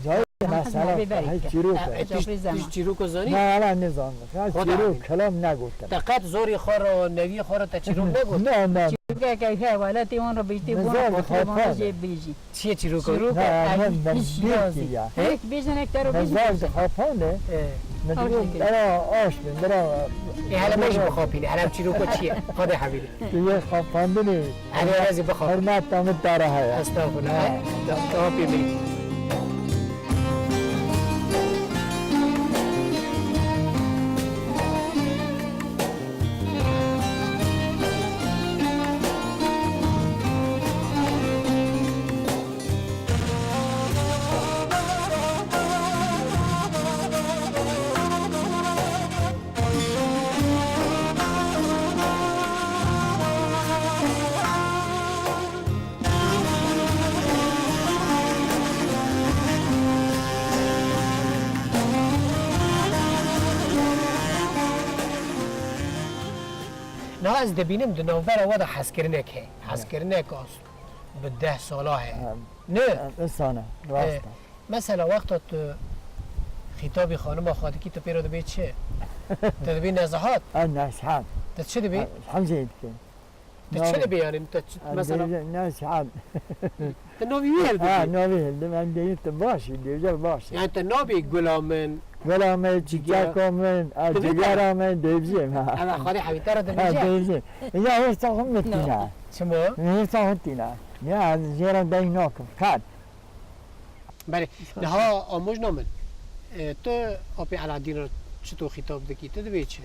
Cayî Muhammed mesela, Mehmet Bey hey, Berîk. çîrok e. E, Cafrî tişt-, Zema. Tişt çîroka zanî? Na, wala nizam. Ha, Xweda çîrok, amin. Kelam negotin. Te qet zorê xwe re, neviyê xwe re te çîrok negot? Na, na. Çîrokeke he, welatê wan re bêjtê, wan Nizam re xatir wan re xapan. jê bêjî. Çi ye çîroka? Çîroka Na, em na, na, hiç bêjî yazî. ya. Hiç bêjin ek te re bêjî Nizam bêjî. xapan e. E. Min Aş digot, dikir. Era aş bin, bira. E, hele me jî bixapîne, hele çîroka çi ye? Xwedê hevîrî. Tu yê xapandinê. Erê, ez ê bixapim. Hurmeta min te re heye. Estağfurullah. Ha. Çavapê min. Niha ez dibînim di navbera we de hezkirinek heye. Hezkirinek bi deh sala heye. Ha. Ne? Ha, insana, rast e. E, mesela wexta tu xîtabî xanima xwe dikî, tu pê re dibê çi? Tu dibê nezihat? Ha, nezihat. Tu çi dibê? Ha, hemzê dike. Tu çi Navê. dibê yani? Tu çi, Ha, mesela dibê nezihat. Tu navê wî Ha, hildibî? navê hildim, em dibê tu baş î, dibê baş î. Yani tu nabê gula min, Gula min, Cigera. çiçeka min, ha, Dibê te? cigera min, dibêjim, ha. Eva, Xwedê hevî te re Ha, dibêje. dibêjim. Ya, hêrsa xwe min tîne. Çima? Hêrsa xwe tîne. Ya, ez jê re dey nakim, qet. Belê. Niha amojna min, e, tu Apê Eladîn re çito xîtab dikî? Tu dibê çi?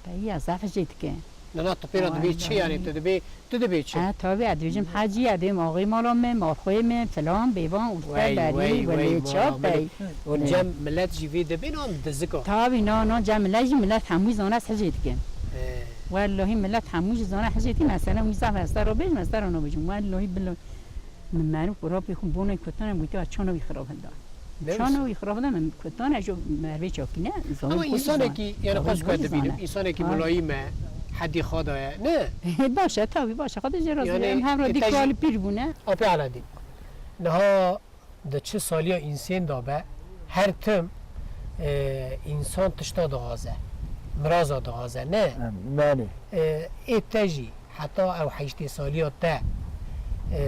Te ya zaf jê dike. Na, na, tu pê re dibê çi? Wallahî. Yani tu dibê, tu dibê çi? E, tabii, ez dibêjim hecî, ez dibêm axê mala me, malxwê me, filan, bêvan, û te Wey, berî, wey, welê wey, çap mala bey. min. Û Ne. cem millet jî vê dibên an dizika? Tabii, na, na, cem millet jî millet hemû zane ez hecê dikim. E. Wellahî millet hemû jî zane hecê dî, mesela wî zaf ez te re bêjim, ez te re nabêjim. Wellahî billahi. Min merû ku rapê xwe bonê kutana, gotiya çana wî xirab hilda. Ne Çana wisa? wî xirab hilda, min kutana, ejo mervê çakîne, zanî Ama kurdî insanekî, zan-, yani zanî xwez ku kurdî dibînim, zane. insanekî Ha. mulayîm e, hedî xwe daye, ne? Baş e, tabii baş e. Xwedê jê razî Yani, be. Em hev re e, dî te jî kalî pîr bûne. Apê Eladîn. Niha di çi saliya însên de be, her tim, e, însan tişta dixwaze, miraza dixwaze, ne? Em, belê. E, ê te jî heta ew heştê saliya te, e,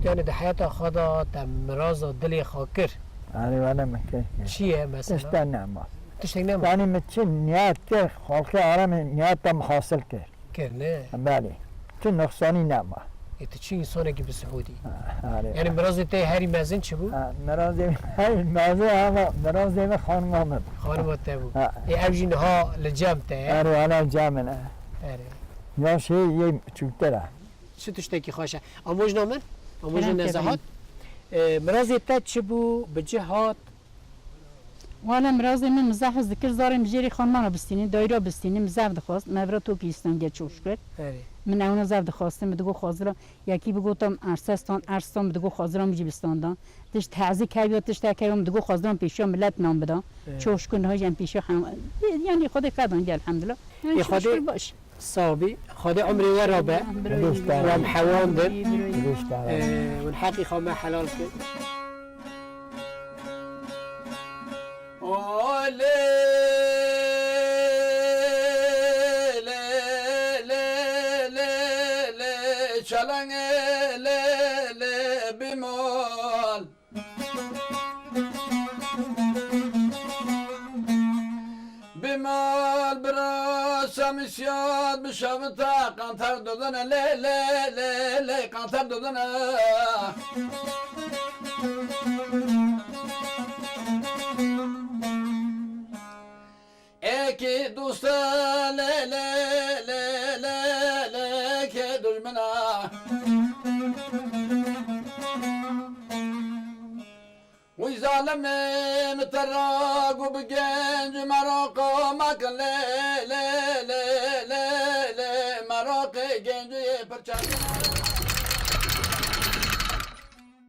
yani di heyata xwe de te miraza dilê xwe kir? Erê, wele min kir, kir. Çi ye mesela? Tişta nema. Tiştek nema? Yani min çi niyet kir, xalqê aramê niyeta min hasil kir. Kir, ne? Belê. Tu nuqsanî nema. Ê, tu çi însanekî bi sihûdî? Ha, erê. Yani mirazê te herî mezin çi bû? Ha, mirazê, herî mezin ama mirazê min xanima min bû. Xanima te bû. Ha. Ê, ev jî niha li cem te ye? Erê, ana cem min e. Erê. Ya şey, yê çûktir e. Çi tiştekî xweş e. Amojna min? Amojna Kerem ke Nezahat. Ê, mirazê te çi bû? Bi cih hat? Wala mirazê min, min zehf hez dikir, zarê min jêrê xanima re bistînin, dayî re bistînin, min zehf dixwast, me vira tokî îstengê, çok şükür. Erê. Min ewna zehf dixwastin, min digot xwazira, yekî bigotam ersestan, erstan, min digot xwazira min jî bistandan. Tişt hezî keviya, tişt hekeviya, min digot xwazira min pêşiya millet nan bida. Erê. Çok şükür niha jî em pêşiya hem, yani Xwedê qedan gel, elhamdülillah. Yani Ê çok Xwedê şükür baş. Sax bî. Xwedê umrê we rabe. Rêşta. Em hewandin. Rêşta. Ee, hûn heqî xwe me helal kin. O lê, lê, lê, lê, lê, çalangê, lê, lê, bimol. Bimol. Misiyat bi şevita, qantar dodana, lê, lê, lê, lê, qantar dodana. Ê ki dosta, lê, lê, lê, lê, lê, ki dujmena. Wî zalimê min te ra got bi genc meroqo mekin, lê, lê, lê, lê, lê, meroqê gencê pir çetin e.